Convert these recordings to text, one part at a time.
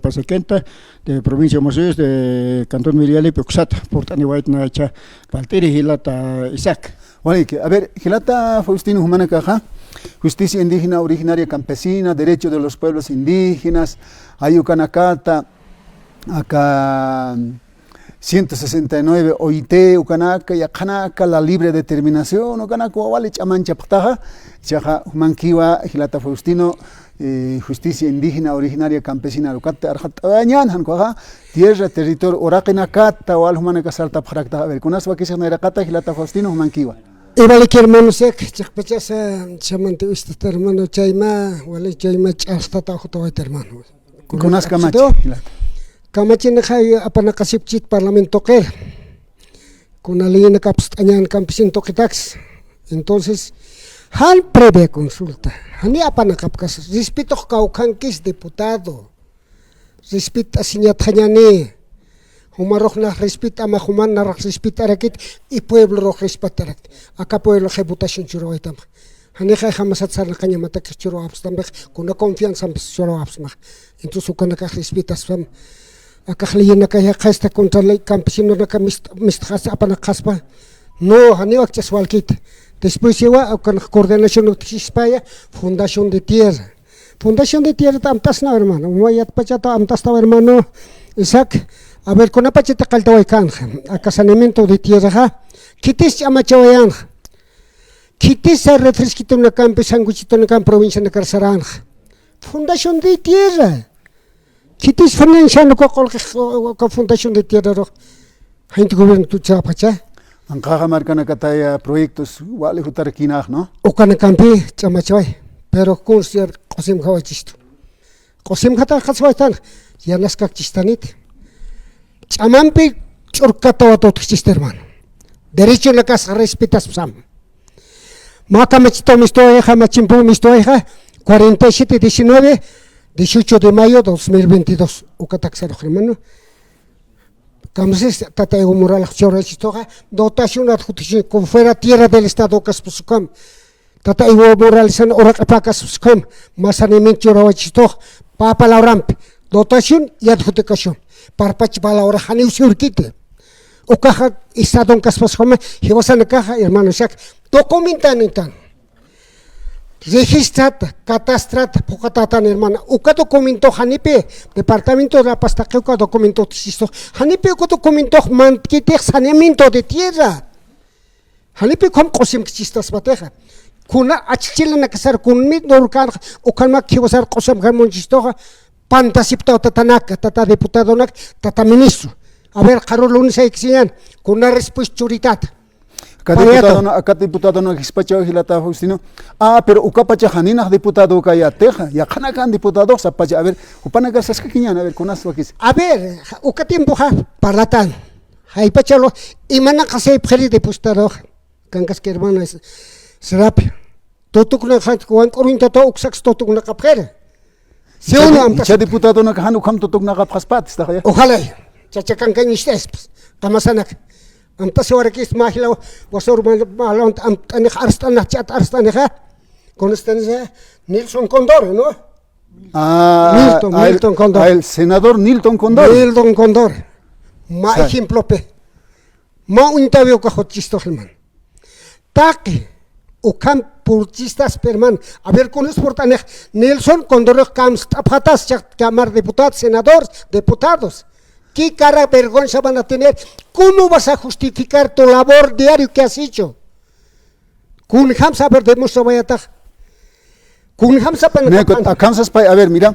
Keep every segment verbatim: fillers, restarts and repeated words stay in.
Pasakenta, de provincia Mosuyos, de cantón Villalipi, uksata purt'aniwaytna cha, palt'iri jilata Isaac. Waliki, a ver, jilata Faustino, jumanakaxa justicia indígena originaria campesina, derecho de los pueblos indígenas, ay ukanakata, aka ciento sesenta y nueve O I T, ukanaka, yaqhanaka, la libre determinación, ukanaka wali ch'amanchapxtaxa, chaxa jumankiwa jilata Faustino, eh, justicia indígena originaria campesina, ukata arxat'awayañän, jan ukaxa tierra, territorio, uraqinakata wal jumanaka sartapxarakta. A ver, kunas wakisix nayraqata jilata Faustino, jumankiwa. Iwaliki hermano Isaac, chiqpachasa, chamanti ust'ata hermano, chayma, wali chayma ch'axtata ujutawayta hermano. Kunas kamachi, jilata. Kamachinaxa apanaqasipchit Parlamento tuqir. Kuna leyinakapst'añän campesino tuqitaks. Entonces, jan previa consulta. Jani apanaqapkas, respetox kawkhankis diputado. Respetasiñatxañäni. Jumarux nax respetama, juman nax respetarakit, y pueblorux respetarakit. Aka puebloxa votación churawaytam. Janixay jamasat sarnaqañamatakix churawapxstamix, kuna confianzampis churawapxsmax. Entonces, ukanakax respetaspam. Akax leyinakay jaqhasta contra ley campesinonaka mist-, mistxas apanaqaspa. No, janiw akch'as walkit. Después iwa, ukanax coordinación utjispaña, fundación de tierra. Fundación de tierra amtasna, hermano. Uma yatpachata amtastaw, hermano Isaac. A ver, kunapachati qalltawaykanxa. Aka saneamiento de tierraxa. Khitis ch'amachawayanxa. Khitisa refresquitonakampi, sanguchitonakampi provincianakar saranxa. Fundación de tierra. Khitis financian uka qullqix, uka fundación de tierra rux. Jainti gobierno tuchapacha. Anqaxa markanakataya proyectos wali jutarkinax, ¿no? Ukanakampi ch'amachaway. Pero kunsi q'usimjawachistu. Q'usimjata qaswaytan, yanaskakchistanit. Ch'amampi ch'urkatawa tutxchista, hermano. Derechonakas respetaspsam. Mä kamachitaw mistuwayxa, mä chimpuw mistuwayxa, cuarenta y siete diecinueve, dieciocho de mayo dos mil veintidós. Ukatak sarux, hermano. Kamsis tata Evo Morales churachistuxa, dotación adjudicación, como fuera tierra del Estado, kaspusukham. Tata Evo Moralesan uraq'apakas uskam, mä saneamiento churawachistuxa, pä palabrampi, dotación y adjudicación. Parpach palabra janiw sirkiti. Ukaxa Estadon kaspaskama, jiwasanakaxa, hermano Isaac, documentan nintan. Registrata, catastrata, phuqatatan, hermana. Uka documento janipi, departamento de La Paz taqi uka documento utjchistu. Janipi uka documento mantkitix saneamiento de tierra. Janipi ukham q'usimkchistaspatixa. Kuna achchilanakasar kunmi nurkanxa, ukhamak jiwasar q'usamkar munchistuxa, pantasiptaw tatanaka, tata diputadonak, tata ministro. A ver, qharu lunes ayksiñan, kuna respuesta churitata. Aka diputadona, aka diputadona jispachaw jilata Faustino. Ah, pero ukapacha janinax diputado ukayatixa, yaqhanakan diputadox sapacha. A ver, jupanakar saskakiñan, a ver, kunas wakis. A ver, uka tiempoxa parlatan. Jaypachalo, imanaqasipxiri diputadox. Kankaski hermano es, serapi. Tutuknaqat wank'uruntato uksaks tutuknaqapxiri. Si uno amtas. Icha diputadonaka jan ukham tutuknaqapxaspat, istaxaya. Ojalá. Chacha kankañ ist'aspas. Qamasanak. Amtasiwarakist mä jilaw, wasur mal, mal, amt'anix arst'anix, chat arst'anixa. Con este, Nelson Condor, ¿no? Ah, Milton, a el, Milton Condor. A el senador Nilton Condor. Nilton Condor. Mä ejemplopi. Mä uñtawi ukax utjchistu, hermano. Taqi, ukham purt'chistaspa, hermano. A ver, kunas purt'anix, Nelson Condorix kamst'apxatas, chaq, Cámara diputados, senadores, diputados. ¿Qué cara vergüenza van a tener? ¿Cómo vas a justificar tu labor diario que has hecho? Kunjamsa, a ver, demuestrawayatax. Kunjamsa, akamsaspay, a ver, mira.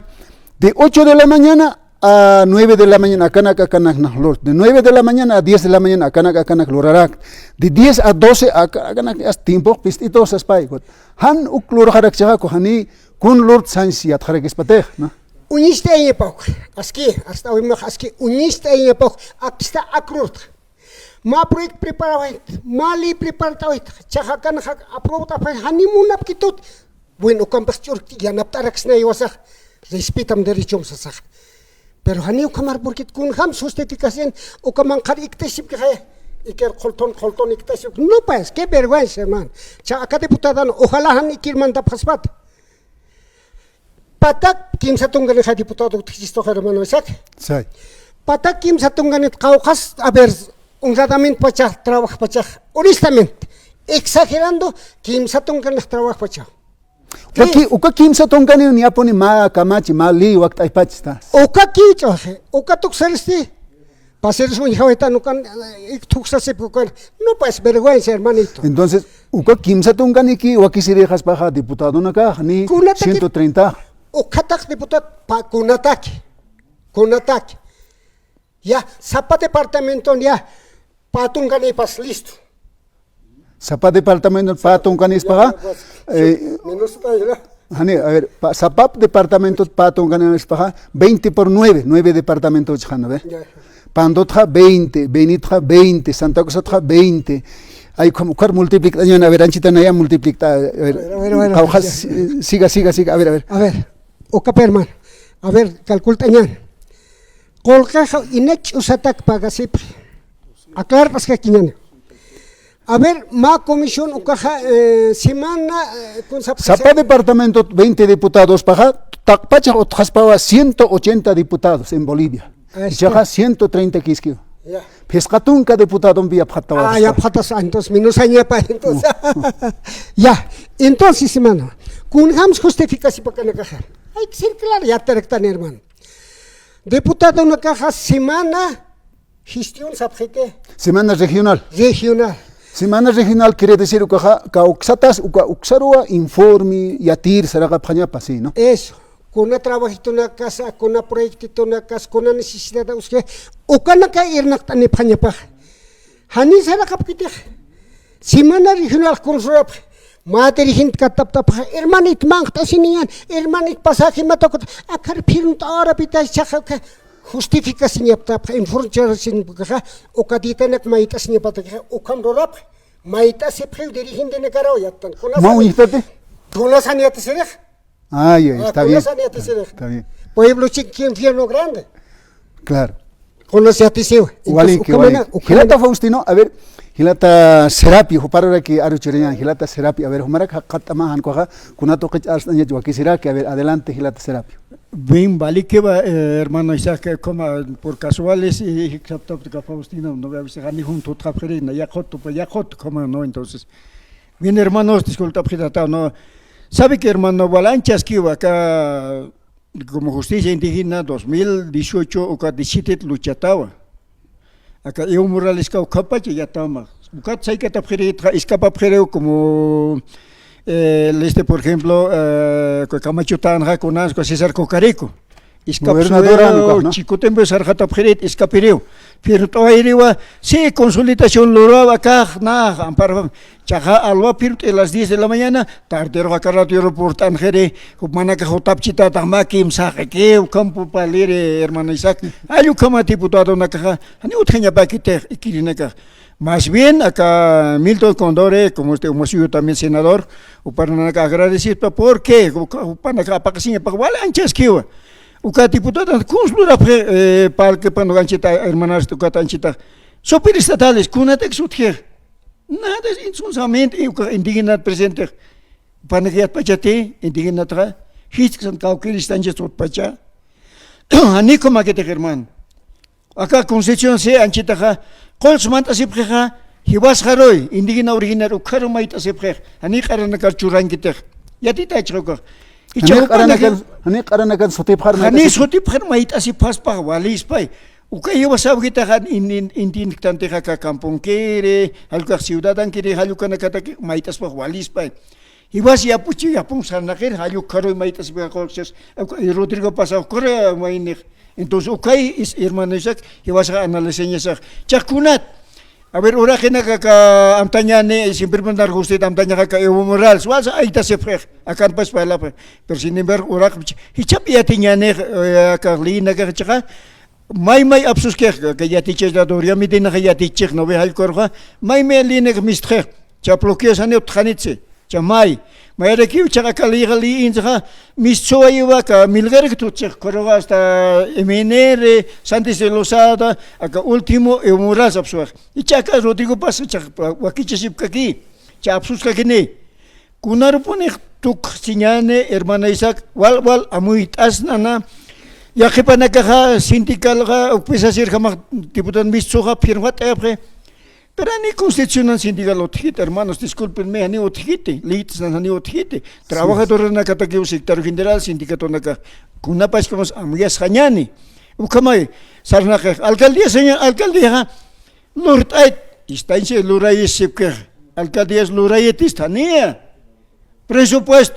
De ocho de la mañana a nueve de la mañana, akanak, akanak nax lur. De nueve de la mañana a diez de la mañana, akanak, akanak lurarak. De diez a doce, aka-, akanak, as tiempo, pist'ito saspay. Jan uk lurxarakchixa, jani, kun lur sañs yatxarakispatix, ¿no? Uñist'ayañapaw, aski, hasta hoy me aski, uñist'ayañapaw, akista akrurt. Mä proyecto preparawayt, mä ley preparatawayt, chaxa akanxa aprobt'apxay, jani munapkitut. Bueno, ukampix ch'urki yanapt'araksna jiwasax, respetam derechom sasax. Pero jani ukhamar, porque kunjam justificación, uka manqhar ikt'asipkixaya, ikir qultun, qultun ikt'asipki. No, pues, qué vergüenza, hermano. Cha aka diputadan, ojalá jan ikir mandapxaspat. Patak kimsa tunkanix diputado utjchistuxa, hermano Isaac. Say. Patak kimsa tunkanit qawqhas, a ver, honradamente pachax, trabajo pachax, honestamente, exagerando, kimsa tunkanix trabajo pachax. Uka ki-, uka kimsa tunkaniw niyapuni mä kamachi, mä ley wakt'aypachta. Uka kich'uxi, uka tuksaristi, Pasiris uñjawaytan ukan, eh, ik tuksasip ukan. No, pues, vergüenza, hermanito. Entonces, uka kimsa tunkaniki wakisirixaspaxa diputadonakax, ni kunataki ciento treinta. Ukataki diputado, pa, kunataki. Kunataki. Ya, sapa departamenton ya, pä tunkanipas, listo. Sapa departamentot pä tunkanispaxa, ya, pues, eh, menos está, ¿no? Jani, a ver, pa-, sapap departamentot pä tunkanispaxa, veinte por nueve, nueve departamentos, jani, a ver. Ya. Pandotxa veinte, Benitxa veinte, Santa Cruzatxa veinte. Ay, como, ¿cuál multiplica? A ver, anchita naya multiplica. A ver, a ver, a ver, a ver, qawqhas, ya. Eh, siga, siga, siga. A ver, a ver. A ver, uka, hermano. A ver, calcult'añäni. Qullqixa ina ch'usatak pagasipxi. Aclarp'askakiñäni. A ver, mä comisión ukaxa, eh, semana, eh, con sap-, sapa departamentot veinte diputadospaxa, taqpachax utjaspawa ciento ochenta diputados en Bolivia. Ahí está. Ichaxa ciento treinta kiskiw. Ya. Phisqa tunka diputadompi yapxatawa. Ah, yapxatas, ah, entonces, menos añapa, entonces. Uh, uh. Ya, entonces, hermano, kunjams justificacipakanakaxa. Hay que ser claro, ya te rectan, hermano. Diputadonakaxa semana gestión sapxiti. Semana regional. Regional. Semana regional quiere decir ukaxa, kawksatas, uka, uksaruwa informe, yatir, saraqapxañapa, sí, ¿no? Eso. Kuna trabajitonakas, kuna proyectitonakas, kuna necesidad, uske, ukanaka irnaqt'anipxañapax. Jani saraqapkitix. Semana regional kunsurapx. Mä dirigente kataptapx. Hermanit, manqt'asiniñän. Hermanit, pasaje mä tukuta. Akar phirnt'arapita chaxa uka. Justificasiñaptapx. Inforchasiñapkaxa. Uka ditanak mayt'asiñapatakixa. Ukham rurapx. Mayt'asipxiw dirigentenakaraw yattan. Kunasa. Mä uñjtati? Kunasa niyatisirix. Ay, ay, ah, está bien. Está bien. Pueblo chico, infierno grande. Claro. Con los yatisiwa. Entonces, waliki, ukamana, waliki. Ukamana. Jilata Faustino, a ver, jilata Serapio, juparuraki aruchiriñan, jilata Serapio, a ver, jumarak jaqat'ama jan ukaxa, kunat uqich arst'añach wakisiraki, a ver, adelante, jilata Serapio. Bien, valikiwa, eh, hermano Isaac, eh, como por casuales, eh, jikxaptapta Faustino, no, a veces, jani jun tutxapxiri, na, yaqhut, pues, yaqhut, como no, entonces, Bien, hermanos, disculpapxitataw, ¿no? Sabe que, hermano, wal anchaskiwa aka, como justicia indígena, dos mil dieciocho uka diecisiete luchatawa. Aka Evo Moraleska ukhapacha yatama. Ukat saykatapxiritxa, iskapapxiriw como, eh, este, por ejemplo, eh, Camachotanxa, kunanxa César Cocarico. Iskapsuew, gobernadora, ¿no? Chikutimpi sarxatapxirit, iskapiriw. Pero t'awayriwa, sí, consolidación lurawa akax, nax, amparo, chaxa alwa pirt'i las diez de la mañana, tarderuxa aka radio reportanxiri, jupanakax jutapchitatax mä kimsaxakiw, campo paliri, hermano Isaac, jall ukhama diputadonakaxa, jani utjañapakitix, ikirinakax. Más bien, aka Milton Condori, como este, como suyo también senador, jupanaka agradecipxta, porque jupanaka apaqasiñapax wal anchaskiwa. Uka diputado, kuns lurapxi, eh, parlkipan uka anchita, hermanas, ukat anchita. Superestatales, kunatak sutji. Nada, es insulsamente, uka indigenat presente. Jupanaka yatpachati, indigenatxa. Jisksan kawkirista anchis sutpacha. Janiw ukhamakitik, hermano. Aka Concepción si anchitaxa, qullqs mant'asipxixa, jiwasxaruy, indígena originario, ukkharuw mayt'asipxix, janiw q'aranakar churankitix. Yatitaychix ukax. Icha janiw q'aranakan, janiw q'aranakan sutipxar janiw mayt'asip-, sutipxar mayt'asipxaspax walispay. Uka jiwasawkitaxa in-, in-, indígena tantixa aka camponkiri, jall ukax ciudadankiri, jall ukanakataki mayt'aspax walispay. Jiwas yapuchi, yapun sarnaqir, jall ukkharuy mayt'asipxi qullqs, uka, y Rodrigo Paz ukkharuy maynix. Entonces, ukay is hermano Isaac, jiwasax analizañasax. Chax kunat. A ver, uraqinaka aka amtañäni, siempre mandar usted amtañaxa aka Evo Morales. Walsa aytasipxix, akan pas parlapxi. Pero sin embargo, uraq, jichhap yatiñänix, eh, aka leyinakax chiqa, may may apsuskix, aka yatichador, ya Medinaxa yatichix, no ve jall ukaruxa, may may leyinakax mistxix. Cha bloqueo sani utjxanitsi. Cha may. Mayarakiw chaqa aka ley, ley insaxa, mistsuwayiwa aka Melgareok tutchix, ukaruxa hasta M N R, Santis de Lozada, aka último, Evo Morales apsuwax. Icha aka Rodrigo Paz, cha wakichasipkaki, cha apsuskakini. Kunarupunix tukxchiñäni, hermano Isaac, wal, wal amuyt'asnana. Yaqhipanakaxa sindicalxa ukpisasirjamax diputado Mistsuxa firmat'ayapxi. Pero jani constitucionan sindical utjkiti, hermanos, discúlpenme, jani utjkiti, leytisnan jani utjkiti. Trabajadoranakatakiw secretario general, sindicatonaka, kunapachkamas amuyasxañäni. Ukhamay, sarnaqix, alcaldía, señor, alcaldíaxa, lurt'ayt, instancia lurayis sipkix, alcaldías lurayit istaniya. Presupuesto,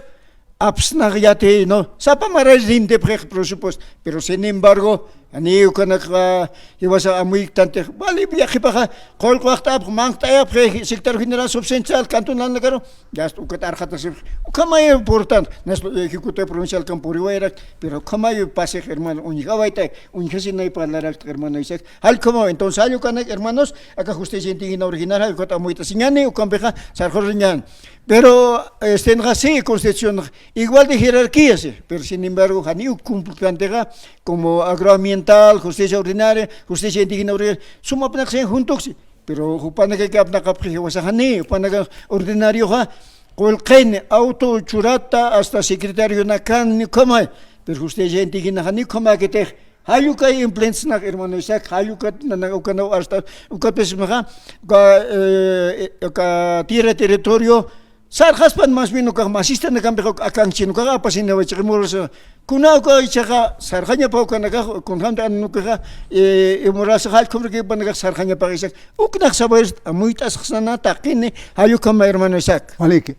apsnax yati, ¿no? Sapa maray rintipxix presupuesto. Pero sin embargo, jani ukanakxa, jiwasa amuyiktantix, vale, yaqhipaxa, qullqwaqt'apx, manqt'ayapxi, secretario general subcentral, cantonalnakaru, ya está, ukat arxatasipxi. Ukhamay importante, nas, eh, ejecutivo provincial campuriwayrak, pero ukhamay pasix, hermano, uñjawaytay, uñjasinay parlarakta, hermano Isaac. Jall ukhamaw, entonces, jall ukanak, hermanos, aka justicia indígena original, jall ukat amuyt'asiñäni, ukampixa, sarxuriñäni. Pero, este, sí, constitución, igual de jerarquía, sí. Pero, sin embargo, jani uk cumplikantixa, como agroambiental, justicia ordinaria, justicia indígena ordinaria, sumapnaqsi juntuksi. Pero, jupanakaki apnaqapxi jiwasa jani, jupanaka ordinarioxa, qullqini, auto churata, hasta secretarionakan, ukhamay. Pero, justicia indígena jani, ukhamäkitix, jall ukay implementsnax, hermano Isaac, jall ukat nana ukanaw hasta, ukapismaxa, uka, eh, uka tierra territorio, sarxaspan más bien ukax masistanakampixa uk akankchin, ukax apasinaway chiqimurasa, kuna uka ichaxa sarxañapa ukanakax, kunjamta anukaxa, eh, imurasa jall ukhamarak jupanakax sarxañapax Isaac, uknax saber amuyt'asxsana taqini, jall ukhama hermano Isaac. Waliki.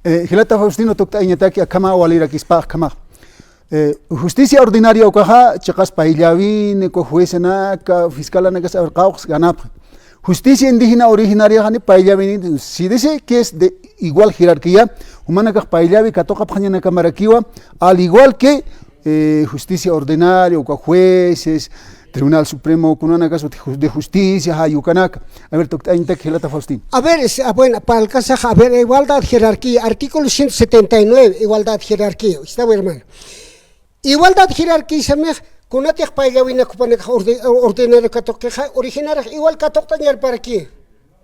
Eh, jilata Faustino tukt'ayañataki akhama walirakispa akhamax. Eh, justicia ordinaria ukaxa, chiqas payllawini, uka juecenaka, fiscalanakas, a ver, qawqs ganapxi. Justicia indígena originaria jani payllawini, si dice que es de igual jerarquía, jumanakax payllawi katuqapxañanakamarakiwa, al igual que, eh, justicia ordinaria, uka jueces, Tribunal Supremo, kunanakas uti ju-, de justicia, jall ukanaka. A ver, tukt'ayañataki jilata Faustino. A ver, es, ah, bueno, para el caso, a ver, igualdad, jerarquía, artículo ciento setenta y nueve, igualdad, jerarquía, está bueno, hermano. Igualdad jerarquía samix, kunatix payllawinaka jupanakax orde-, ordinario katuqixa, originario igual katuqtañar para qué.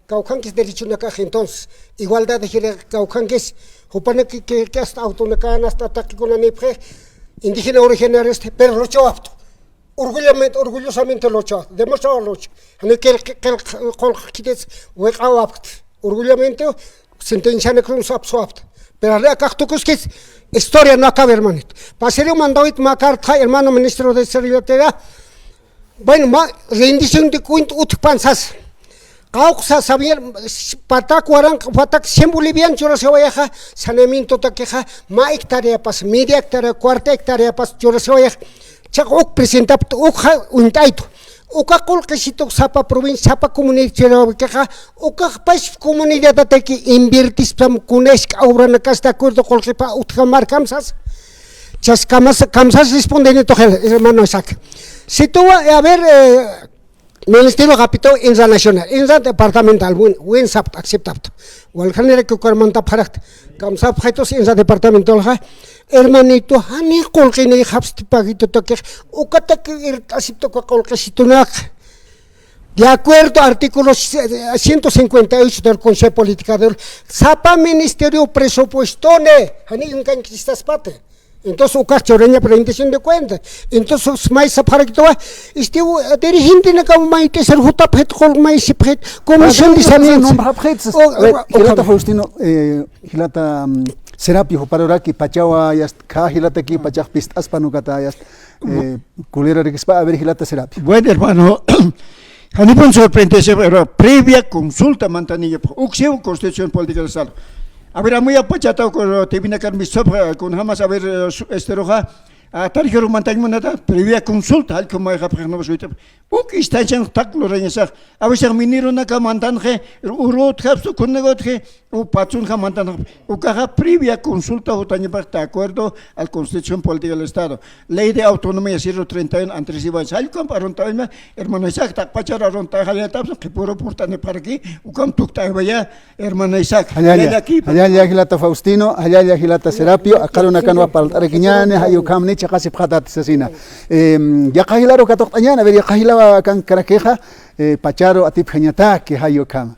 Kawkhankis derechonakax entonces, igualdad jerarquía kawkhankis, jupanaki que, que hasta autonakan, hasta ataque kunanipxi, indígena originario este, pero luchawapxtu. Orgullosamente, orgullosamente luchawapxtu, demostrawa lucha. Jani qillq, qillq, qullq khitits, wiq'awapxtu. Orgullosamente, sentencianakun sapswapxtu. Pero jani akax tukuskis, historia no acaba, hermanito. Pasiri mandawit mä carta, hermano ministro de Seguridad, bueno, mä rendición de cuenta utjpan sas. Qawqsa sabier, patak waranq, patak cien boliviano churasiwayaxa, saneamientotakixa, mä hectáreapas, media hectárea, cuarta hectáreapas churasiwayaxa. Chiqa uk presentaptu, ukxa uñt'aytu. Uka qullqisitu sapa provincia, sapa comunidad churawakixa, ukax pach comunidadataki invirtispam kuna jisk'a obranakas de acuerdo qullqipa utjamar kamsas. Chas kamsas, kamsas respondenito, hermano Isaac. Si tú va a ver, eh, Ministerio Capitol, INRA Nacional, INRA Departamental, win, win sapxta, aceptapxta. Waljaniraki ukarmantapxarakta, kamsapxitus INRA Departamentalxa, hermanito, jani qullqinïxapxsti paguitotakix, ukataki irt'asipxta uka qullqisitunak. De acuerdo, artículo ciento cincuenta y ocho del Consejo Política de Orden, sapa ministerio presupuestone, jani inkankchistaspati. Entonces, ukax churaña rendición de cuentas. Entonces, may sapxarakituwa, este, u-, dirigentenaka mayt'isir jutapxit, qullq may sipxit, comisión de saneamiento. Nombrapxit. O, a ver, o, jilata Faustino, eh, jilata, mm, Serapio, juparuraki, pachawa, ya está, jilataki, pachax pist'aspan ukata, ya está, eh, kulerarakispa, a ver, jilata Serapio. Bueno, hermano, Janipun sorprendesipxi, pero previa consulta mantaniñapxi. Uksiw Constitución Política del Estado. A ver, amuyapxpachata, tiwinakan mistsapxa, kunjamas, a ver, eh, su-, esteroxa, ah, tarjero mantañ munata, previa consulta, jall ukham mayxapxi, no suyt'apxi. Uk instancian tak lurañasax. A veces mineronaka mantanxi, urutjapxtu, kunagutji, U patsunxa mantanxa, ukaxa previa consulta jutañapax de acuerdo al Constitución Política del Estado. Ley de Autonomía ciento treinta y uno, antes iba a salir, compa, aruntaña, hermano Isaac, taqpachar arunta, jallata, pues, que puro portane para aquí, ukham tukt'awaya, hermano Isaac. Jallalla, jallalla, jallalla, jilata Faustino, jallalla, jilata Serapio, aqharunakanwa parlt'arakiñäni, jay ukham ni chiqasipxatati sasina. Em, yaqha jilaru katuqt'añäni, a ver, yaqha jilawa akankarakixa, eh, pacharu atipjañataki, jay ukham.